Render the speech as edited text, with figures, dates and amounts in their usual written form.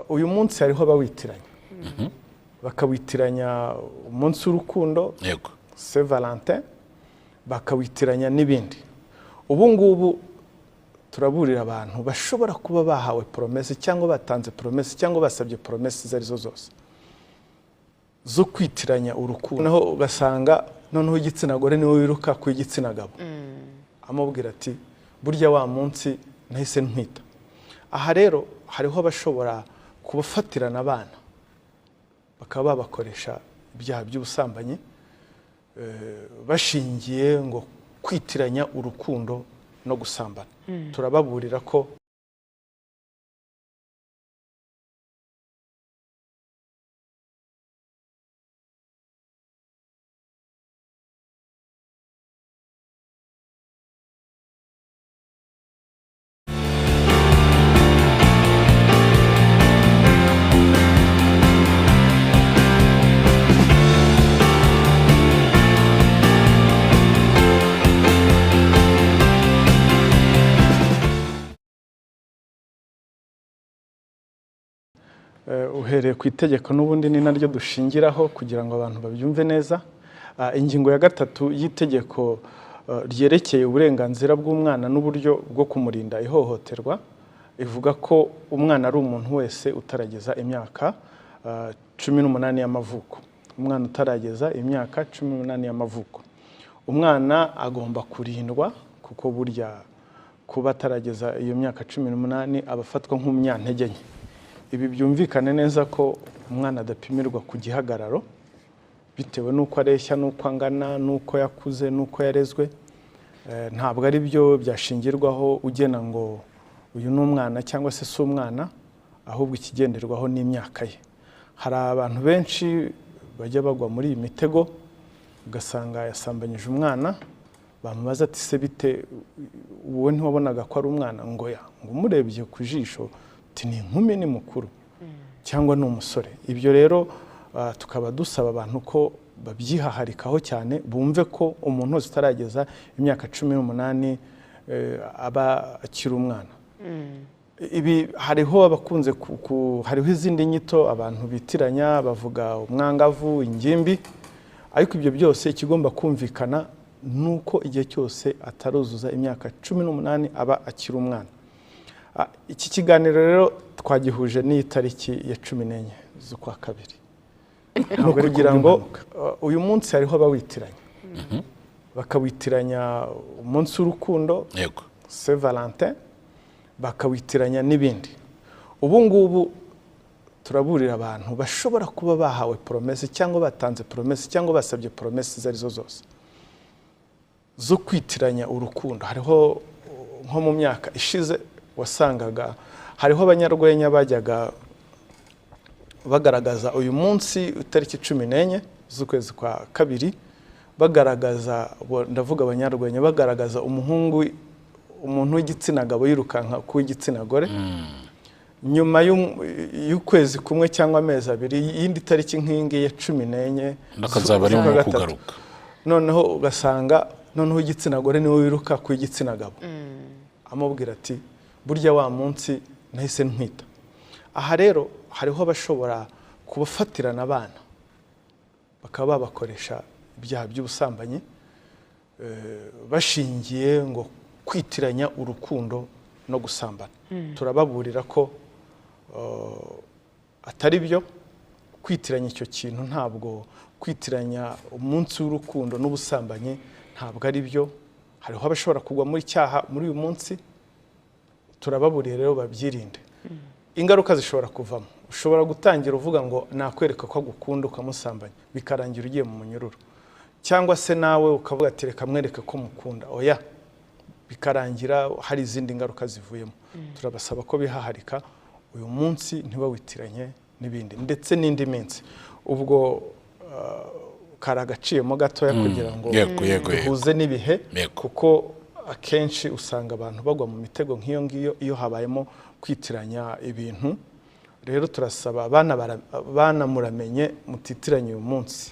Uyu munsi hariho abawitiranya, bakawitiranya umunsi w'urukundo, Saint Valentin, bakawitiranya n'ibindi. Ubu ngubu turaburira abantu bashobora kuba bahawe promesse cyangwa batanze promesse cyangwa basabye promesse izo arizo zose zo kwitiranya urukundo, noneho ugasanga noneho igitsina gore niwe wiruka ku igitsina gabo, amubwira ati: "Burya wa munsi nahise ntwita." Aha rero hariho abashobora kubafatirana abana, bakaba babakoresha ibyaha by'ubusambanyi, bashingiye ngo kwitiranya urukundo no gusambana. Turababurira ko uhereye ku itegeko n'ubundi ni naryo dushingiraho kugira ngo abantu babyumve neza. Ingingo ya 3 y'itegeko ryerekeye uburenganzira bw'umwana n'uburyo bwo kumurinda ihohoterwa ivuga ko umwana ari umuntu wese utarageza imyaka 18 y'amavuko. Umwana utarageza imyaka 18 y'amavuko, umwana agomba kurindwa, kuko burya kuba atarageza iyo myaka 18 aba afatwa nk'umunyantege nke. Ibi byumvikane neza ko umwana adapimirwa ku gihagararo bitewe n'uko areshya, n'uko angana, n'uko yakuze, n'uko yarezwe. Ntabwo ari byo byashingirwaho ugena ngo uyu ni umwana cyangwa se si umwana, ahubwo ikigenderwaho ni imyaka ye. Hari abantu benshi bajya bagwa muri iyi mitego, ugasanga yasambanyije umwana, bamubaza ati: "Se bite, wowe ntiwabonaga ko ari umwana?" Ngo ya, ngo umurebye ku jisho uti ni inkumi, ni mukuru cyangwa ni umusore. Ibyo rero tukaba dusaba abantu ko babyihaharikaho cyane, bumve ko umuntu wese utarageza imyaka 18 aba akiri umwana. Ibi hariho abakunze hariho izindi nyito abantu bitiranya, bavuga umwangavu, ingimbi, ariko ibyo byose ikigomba kumvikana ni uko igihe cyose ataruzuza imyaka 18 aba akiri umwana. Iki kiganiro rero twagihuje n'iyi tariki ya 14 z'ukwa kabiri, ni ukugira ngo uyu munsi hariho abawitiranya, bakawitiranya umunsi w'urukundo, Saint Valentin, bakawitiranya n'ibindi. Ubu ngubu turaburira abantu bashobora kuba bahawe promesse cyangwa batanze promesse cyangwa basabye promesse izo arizo zose zo kwitiranya urukundo. Hariho nko mu myaka ishize wasangaga hariho abanyarwenya bajyaga bagaragaza uyu munsi itariki 14 z'ukwezi kwa kabiri, bagaragaza, ndavuga abanyarwenya, bagaragaza umuhungu, umuntu w'igitsina gabo yirukanka ku w'igitsina gore. Nyuma y'ukwezi kumwe cyangwa amezi 2, iyindi tariki nk'iyi ngiyi ya 14 Akazaba arimo z'ukwa gatatu, kugaruka. noneho ugasanga noneho igitsina gore niwe wiruka ku igitsina gabo, amubwira ati: "Burya wa munsi nahise ntwita." Aha rero hariho abashobora kubafatirana abana, bakaba babakoresha ibyaha by'ubusambanyi, bashingiye ngo kwitiranya urukundo no gusambana. Turababurira ko atari byo kwitiranya icyo kintu. Ntabwo kwitiranya umunsi w'urukundo n'ubusambanyi ntabwo ari byo. Hariho abashobora kugwa muri cyaha muri uyu munsi. Turababuriye rero babyirinde, ingaruka zishobora kuvamo. Ushobora gutangira uvuga ngo nakwereka ko agukunda, ukamusambanya, bikarangira ugiye mu munyururu, cyangwa se nawe ukavuga ati: "Reka mwereke ko mukunda." Oya, bikarangira hari izindi ngaruka zivuyemo. Turabasaba ko bihaharika uyu munsi, ntibawitiranye n'ibindi ndetse n'indi minsi. Ubwo kari agaciyemo gatoya kugira ngo Yego, yego, yego. duhuze n'ibihe, kuko akenshi usanga abantu bagwa mu mitego nk'iyo ngiyo iyo habayemo kwitiranya ibintu. Rero turasaba abana, muramenye mutitiranye uyu munsi.